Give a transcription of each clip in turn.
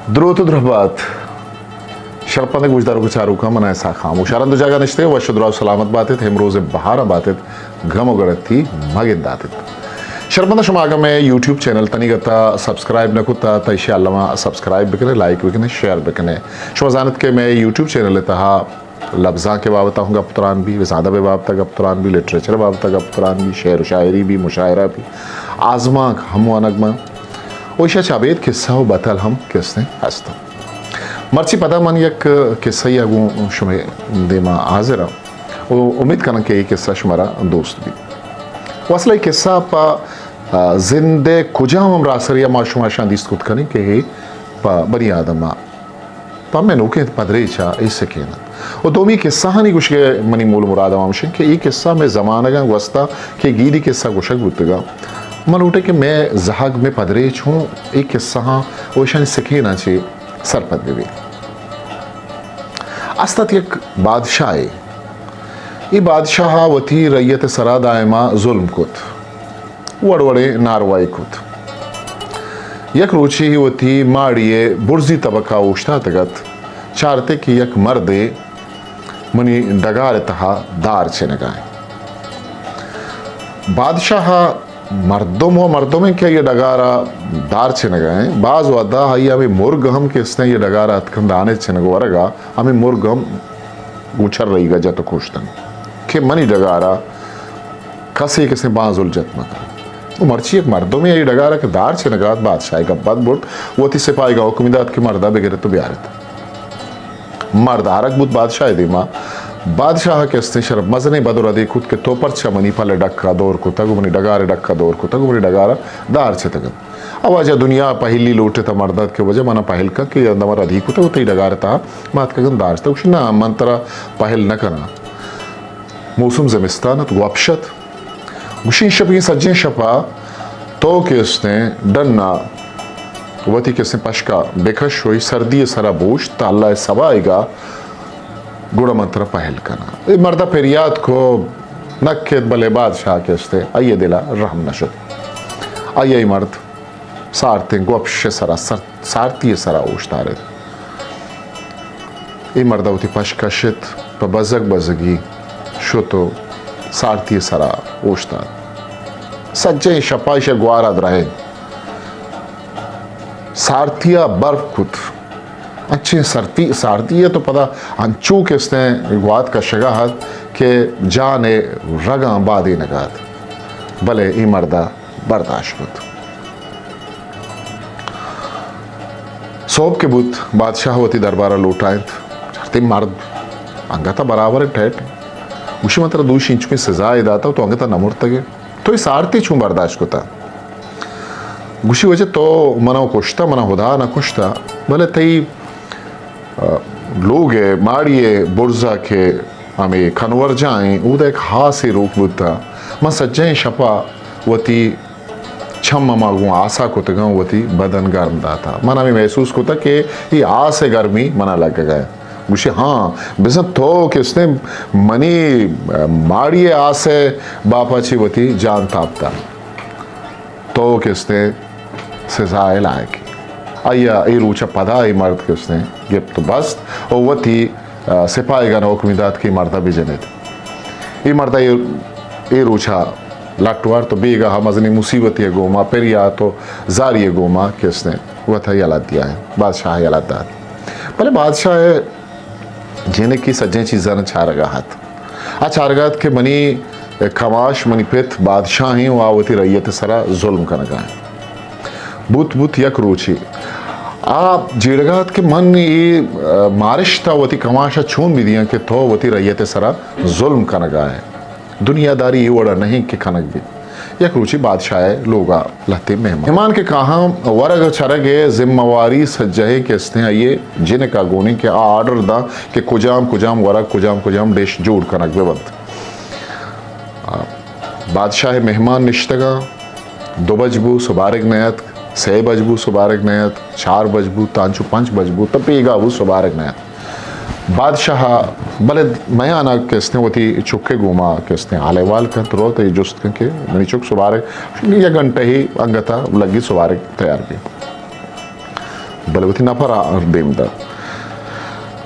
دروت و درہبات شرپندیں گوشداروک و چاروکاں، من اسحاق خاموش۔ ہر ہند و جاگہ نشتگ ئے، وش و دراہ و سلامت بات ات، ہمروز بہاراں بات ات، گم و گڑتی مہ گندات ات۔ شرپنداں، شما اگاں مئے یوٹیوب چینل تنیگتا سبسکرائب نہ کتا، تہ ایشی الما سبسکرائب بکنے، لائک بکنے، شیئر بکنے۔ شما زانت کہ مئے یوٹیوب چینل تہا لبزانک ءِ بابت ءَ ہم گپ تران بی، بزاں ادب ءِ بابت ءَ گپ تران بی، لٹریچر ءِ بابت ءَ گپ تران بی، شعر و شاعری بی، مشاعرہ بی، آزمانک ہم وانگ باں۔ و ایشی ءَ چہ ابید قصہ و بتل ہم کستیں ہست انت۔ مرچی پدا من یک قصہ ءَ گوں شمئے دیما حاضر آں و امیت کناں کہ اے قصہ شمارا دوست بیت۔ و اصل ءَ اے قصہ پہ، آ، زند ءِ کجام ہم راسرے ءَ ما شما اشاں دیست کت کنیں کہ اے پہ بنی آدم ءَ پہ مئے نوکیں پدریچ ءَ اے سکین انت۔ و دومی قصہانی گوشگ ءِ منی مول مراد ہم ہمیش انت کہ اے قصہ مئے زمانگاں گوستا کہ گیدی قصہ گوشگ بوتگاں۔ من لوٹیں کہ مئے زہگ، مئے پدریچ ہوں اے قصہاں و ایشانی سکیناں چہ سرپد بہ بیت۔ است ات یک بادشاہے۔ اے بادشاہ ءَ وتی رعیت ءِ سرا دائما ظلم کت۔ وڑ وڑیں ناروائی کت۔ یک روچے وتی ماڑی ءِ برزی تبک ءَ اوشتاتگ ات، چارت کہ یک مردے منی ڈگار ءِ تہا دار چنگا انت۔ بادشاہ ءَ مردم و مردم انت کہ آئی ءِ ڈگار ءَ دار چنگا انت، باز وہدا آئی ءَ ہمے مرگ ہم کہ استیں آئی ءِ ڈگار ءَ اتکن دانے چنگ ورگ ءَ، ہمے مرگ ہم گوں چرئیگ ءَ جت و کشتن کہ منی ڈگار ءَ کسے کسے بانزل جت مکن۔ و مرچی یک مردمے آئی ڈگار ءَ کہ دار چنگا ات، بادشاہ ءِ گپ بد برت، وتی سپاہیگاں حکم دات کہ مردا بگرت و بیارت۔ مرد آرگ بوت بادشاہ ءِ دیما۔ بادشاہ ءَ کہ استیں شر مزنیں بد و ردے کت کہ تو پرچا منی پل ءِ ڈک ءَ دور کتگ و منی ڈگار ءِ ڈک ءَ دور کتگ و منی ڈگار ءَ دار چتگ انت۔ آ واجہ دنیا ءَ پہلی لوٹت ءُ مردات کہ واجہ منا پہل کن کہ اے دم ءَ ردی کتگ ءُ تئی ڈگار ءِ تہا ما اتکگاں دار چتگ۔ گوشی، ناں، من ترا پہل نہ کناں۔ موسم زمستان ات، گوپش ات۔ گوشی، شپی سجیں شپا تو کہ استیں ڈن ءَ وتی کہ استیں پشکا بکش ءُ اے سردی ءِ سرا بوشت تا اللہ ءِ سبا ئیگا گڑا من ترا پہل کناں۔ اے مرد ءَ پریات کو نہ کت، بلے بادشاہ کہ استیں آئی ءِ دل ءَ رحم نہ شت۔ آئی ءَ اے مرد سارتیں گوپش ءِ سرا، سر-، سارتی ءِ سرا اوشتارت۔ اے مرد ءَ وتی پشک کشت، پہ بزگ بزگی شت ءُ سارتی ءِ سرا اوشتات۔ سجہیں شپا ایشی ءَ گوار ءَ درہینت۔ سارتی ءَ برف کت۔ انچیں سرتی، سارتی ءَ تو پدا انچو کہ استیں گوات کشگا ات کہ جان ءِ رگاں بادینگا ات۔ بلے اے مرد ءَ برداشت کت۔ سہب کہ بوت، بادشاہ وتی دربار ءَ لوٹائینت۔ چارتی مرد انگت ءَ برابر ءَ ٹیٹ۔ گوشی، من ترا دوشی انچکیں سزا ئے داتا، تو انگت ءَ نہ مرتگ ئے۔ تو اے سارتی چون برداشت کتا؟ گوشی، واجہ تو منا کشتا، منا خدا نہ کشتا، بلے تئی، آ، لوگ ءِ ماڑی ءِ برزا کہ ہمے کنور جاہ ایں، اودا یک ہاسے روک بوتا۔ من سجہیں شپا وتی چم ہما گوں آسا کتگاں، وتی بدن گرم داتا۔ من ہمے محسوس کتا کہ اے آس ءِ گرمی منا لگگا۔ گوشی، ہاں، بزاں تو کہ استیں منی ماڑی ءِ آس ءِ باپا چی وتی جان تاپتا۔ تو کہ استیں سزا ءِ لائق ئے۔ آئی ءَ اے روچ ءَ پدا اے مرد کہ استیں گپت ءُ بست ءُ وتی، آ، سپاہیگان ءَ حکمی دات کہ اے مرد ءَ بجنیت۔ اے مرد ءَ اے، اے روچ ءَ لٹ وارت ءُ بیگاہ ءَ مزنیں مصیبتے ءِ گوما، پریات ءُ زاری ءِ گوما کہ استیں وت ءَ یلہ دیا انت، بادشاہ ءَ یلہ دات۔ بلے بادشاہ ءِ جنک اے سجہیں چیزاں چارگا ات۔ آ چارگا ات کہ منی کماش، منی پت بادشاہ ایں ءُ آ وتی رعیت ءِ سرا ظلم کنگا انت۔ بوت بوت یک روچے آ جیڑگا ات کہ من اے، آ، مارشت ءَ وتی کماش ءَ چون بدیاں کہ تو وتی رعیت ءِ سرا ظلم کنگا ئے۔ دنیاداری اے وڑا نہ انت کہ کنگ بیت۔ یک روچے بادشاہ ءِ لوگا لہتیں مہمان۔ مہمان کہ کاہاں، ورگ ءُ چرگ ءِ ذمہ واری سجہیں کہ استیں آئی ءِ جنک ءَ گون انت کہ آ آرڈر داں کہ کجام کجام ورگ، کجام کجام ڈش جوڑ کنگ بہ بنت۔ آ، بادشاہ ءِ مہمان نشتگاں، دو بج بو سبارگ نیاتک، سئے بج بو سبارگ نیاتک، چار بج بو، تانچو پنچ بج بو، تا بیگاہ بو سبارگ نیاتک۔ بادشاہ ءَ، بلے میان ءَ کہ استیں وتی چک ءِ گوما کہ استیں حال احوال کنت، روت ءُ جست کنت کہ منی چک سبارگ، یک گھنٹہ ئے انگت ءَ لگی سبارگ تیار بی۔ بلے وتی نپر ءَ دیم دات۔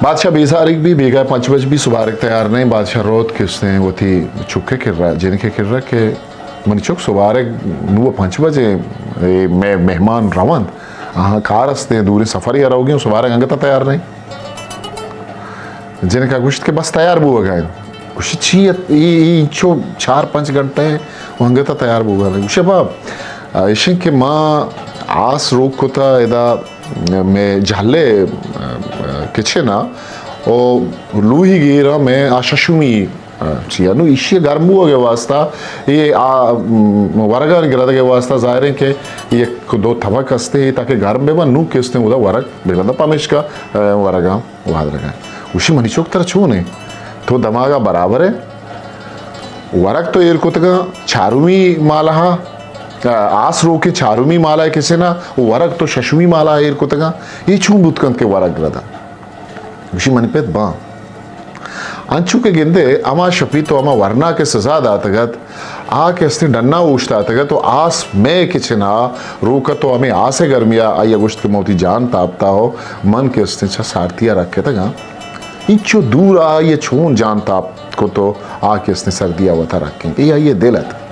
بادشاہ بیزارگ بی، بیگاہ پنچ بج بی، سبارگ تیار نہ ایں۔ بادشاہ روت کہ استیں وتی چک ءِ کرا، جنک ءِ کرا کہ منی چک، سبارگ نوں پنچ بجے، اے مئے مہمان رونت، آہاں کار استیں، دوریں سفرے ءَ روگی اوں، سبارگ انگت ءَ تیار نہ ایں۔ جنک ءَ گوشت کہ بس تیار بوگ ءَ ایں۔ گوشت چی ات؟ اے، اے انچو چار پنچ گھنٹہ ایں و انگت ءَ تیار بوگ ءَ نہ ایں۔ گوشت باب، ایش ایں کہ ما آس روک کتا ادا مئے جہل ءِ کچن ءَ، او لوہی گیر ءَ مئے آ ششمی چیا نو ایشی ءِ گرم بوگ ءِ واسطہ، اے آ، م، ورگانی گردگ ءِ واسطہ ظاہر ایں کہ یک دو تمک ہستے تاکہ گرم بہ بنت، نوں کہ استیں اودا ورگ بہ بنت، پمیشکا، ا، ورگاں وادرگ ءَ ایں۔ گوشی منی چک، ترا چون ایں؟ تو دماغ ءَ برابر ئے؟ ورگ تو ایر کتگاں چارمی مالہ ءَ، ا، آس روکیں چارمی مالہ ءِ کچن ءَ، ورگ تو ششمی مالہ ءَ ایر کتگاں، اے چون بوت کنت کہ ورگ رداں؟ گوشی منی پت، باں۔ انچو کہ گندے ہما شپی تو ہما ورنا کہ سزا داتگ ات، آ کہ استیں ڈنا اوشتاتگ ات و آس مئے کچن ءَ روک ات و ہمے آس ءِ گرمی ءَ آئی ءَ گوشت کہ من وتی جان تاپتا ہو، من کہ استیں چہ سارتی ءَ رکتگاں۔ انچو دور ءَ آئی ءَ چون جان تاپ کت و آ کہ استیں سردی ءَ وتا رکینت۔ اے آئی ءِ دل ات۔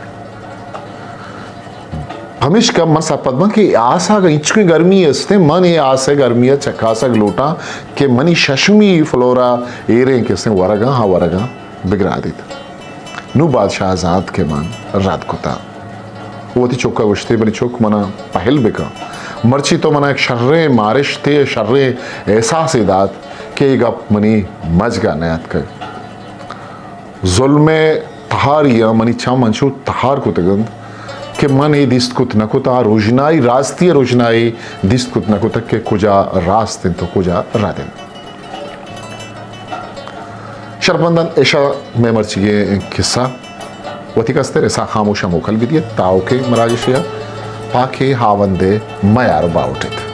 پمیشکا من سرپد باں کہ آس ءَ اگاں انچکیں گرمی استیں، من اے آس ءِ گرمی ءَ چکاسگ لوٹاں کہ منی ششمی فلورا ایریں کہ استیں ورگاں، ہاں ورگاں بگرادیت۔ نوں بادشاہ ءَ زانت کہ من رد کتاں۔ وتی چک ءَ گوشتے، منی چک، منا پہل بکن۔ مرچی تو منا یک شریں مارشتے، شریں احساسے دات کہ اے گپ منی مجگ ءَ نیاتکگ۔ ظلم ءِ تہاریاں منی چم انچو تہار کتگ انت کہ من اے دیست کت نہ کت، آ روژنائی، راستی ءِ روژنائی دیست کت نہ کتگ کہ کجا راست انت و کجا رد انت۔ شرپندان، ایشا مئے مرچیگیں قصہ۔ وتی کستر اسحاق خاموش ءَ موکل بدیت، تاوکیں مراگشے ءَ پاکیں ہاوند ءِ میار باہوٹ ایت۔